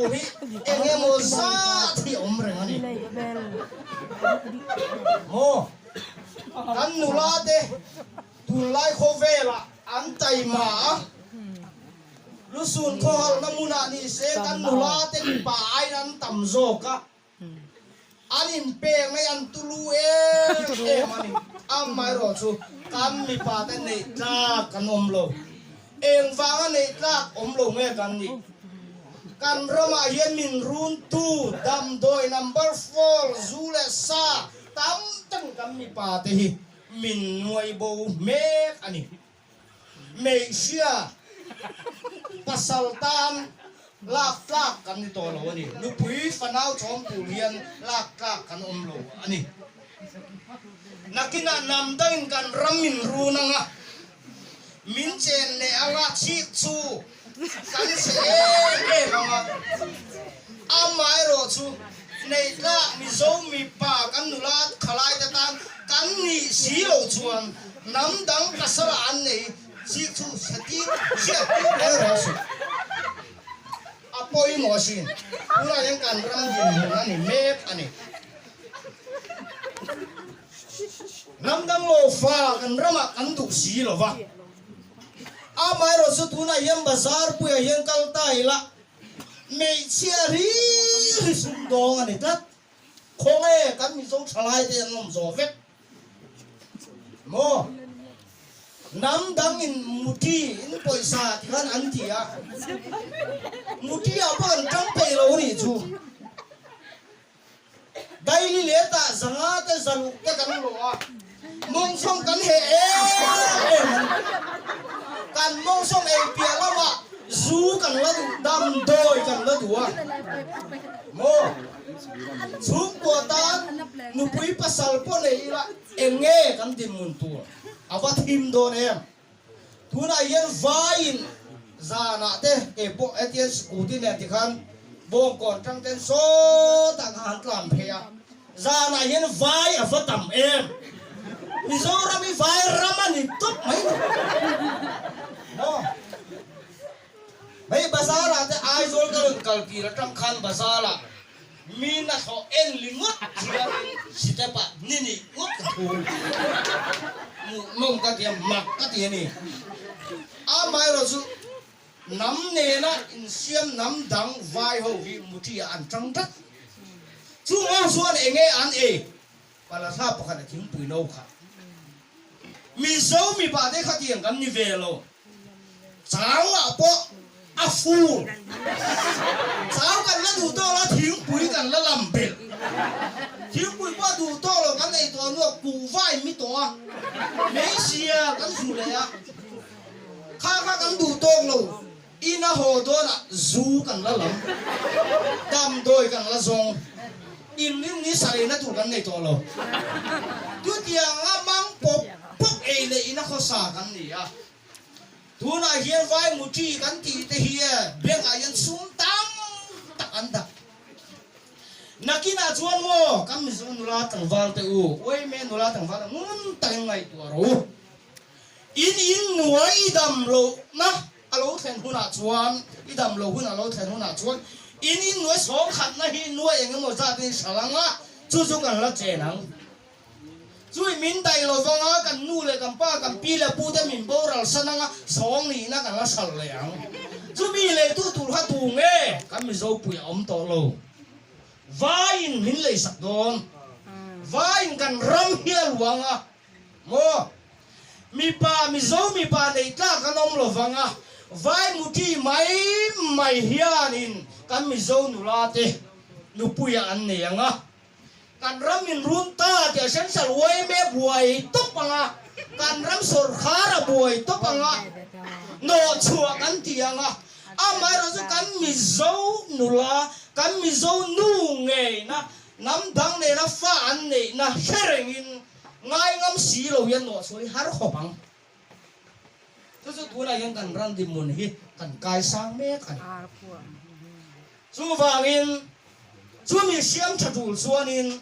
tur hi eng emaw zat hi a awm reng a ni. Maw? Kan nula te tunlai khawvelah an taima a, lusun khawhalna hmunah ni se kan nula te mipa aiin an tam zawk a, An inpek mai an tulu em em a ni. Amaherawh chu kan mipa te neih tlak kan awm lo. Engvanga neih tlak awm lo nge kan nih? Kan ramah hian min runtu damdawi number four zu leh sa tam takin kan mipa te hi min nuai bo mek a ni. Hmeichhia pasal tan lak tlak kan ni tawh lo a ni. Nupui fanau chawm tur hian lak tlak kan awm lo a ni. Nakinah hnam dangin kan ram min run ang a, min chen leh ang a, chhik chu kan chhe em em ang a. Amaherawh chu neih tlak Mizo mipa kan nula thalai te tan kan nih si lo chuan hnam dang pasal ah an nei chhik chu chhe tir hriat tir reng reng suh. A pawimawh asin. Tunah hian kan ram dinhmun a ni mek a ni. Hnam dang lo fa kan ramah kan duh si lo va. Amaherawh chu tunah hian bazar puiah hian kal ta ila Hmeichhia ri ri sumdawng a ni tlat. Khawnge kan Mizo thalai te an awm zawh vek maw? Hnam dang in muti in pawisa ti khan an ti a, muti ah pawh an tang peih lo nih chu. Daily let ah zanga te zaluk te kan lawh a, mawngsawm kan heh em em a ni. Kan mawngsawm ei piah lamah zu kan la duh, damdawi kan la duh a. Maw? Chhungkua tan nupui pasal pawh nei ila eng nge kan dinhmun tur a va thim dawn em? Tunah hian vaiin zanah te keipawh hetiang scooty nen tikhan bawngkawn tang ten sawtah kha han tlan phei a, zanah hian vai a va tam em? Mizoram hi vai ram a ni tawp mai ni maw? Hei bazar ah te Aizawl ka rawn kal tir atang khan bazar ah Mi hnathawh en li ngawt chuanin step ah ni nih ngawt ka thu. Hmuhnawm ka ti a, mak ka ti a ni. Amaherawh chu hnam nena insiam hnam dang vai ho hi muthi ah an tang tlat. Chung ho chuan eng nge an ei? Palatha pakhat a thingpui no kha. Mizo mipa te khatiang kan ni ve lo. Chau ah pawh a fur. Chau kan la duh tawk lo, thingpui kan la lam belh. Thingpui pawh duh tawk lo kan ei tawh hnuah kuhva in mi tawh a, hmeichhia kan zu leh a. Kha kha kan duh tawk lo, in a haw dawnah zu kan la lam, damdawi kan la zawng, inrinni sareina tur kan nei tawh lo. Chutianga mang pawp pawp ei leh in a khawsa kan ni a. Tunah hian vai muṭi kan tih te hi bank ah hian sum tam tak an dah. Nakinah chuan maw kan Mizo nula tlangval te u, uaime nula tlangval te ngun takin ngaihtuah rawh u. In in nuai i dam lohna a lo thlen hunah chuan, i dam loh hun a lo thlen hunah chuan in in nuai sawngkhatna hi nuai eng emaw zat in hral ang a, chu chu kan la chen ang. Chui min daih lo vang a, kan nu leh kan pa, kan pi leh pu te min boral san ang a, sawng nihna kan la hral leh ang. Chumi leitu tur kha tu nge? Kan Mizopui a awm tawh lo. Vaiin min leisak dawn. Vaiin kan ram hi a luang a, maw? Mipa, Mizo mipa neih tlak an awm lo vang a, vai muti mai mai hianin kan Mizo nula te nupuiah an nei ang a. Kan ram in run ta tih a Central yma buai tawp ang a, kan ram sawrkhar a buai tawp ang a, nawhchhuah kan ti ang a, amaherawh chu kan Mizo nula, kan Mizo nu ngeina, hnam dang nena fa an neihna hre rengin ngai ngam si lo hian nawhchhuah hi har khawp ang. Chu chu tunah hian kan ram dinhmun hi kan kaisang mek a ni. Chuvangin chumi siam tha tul chuanin.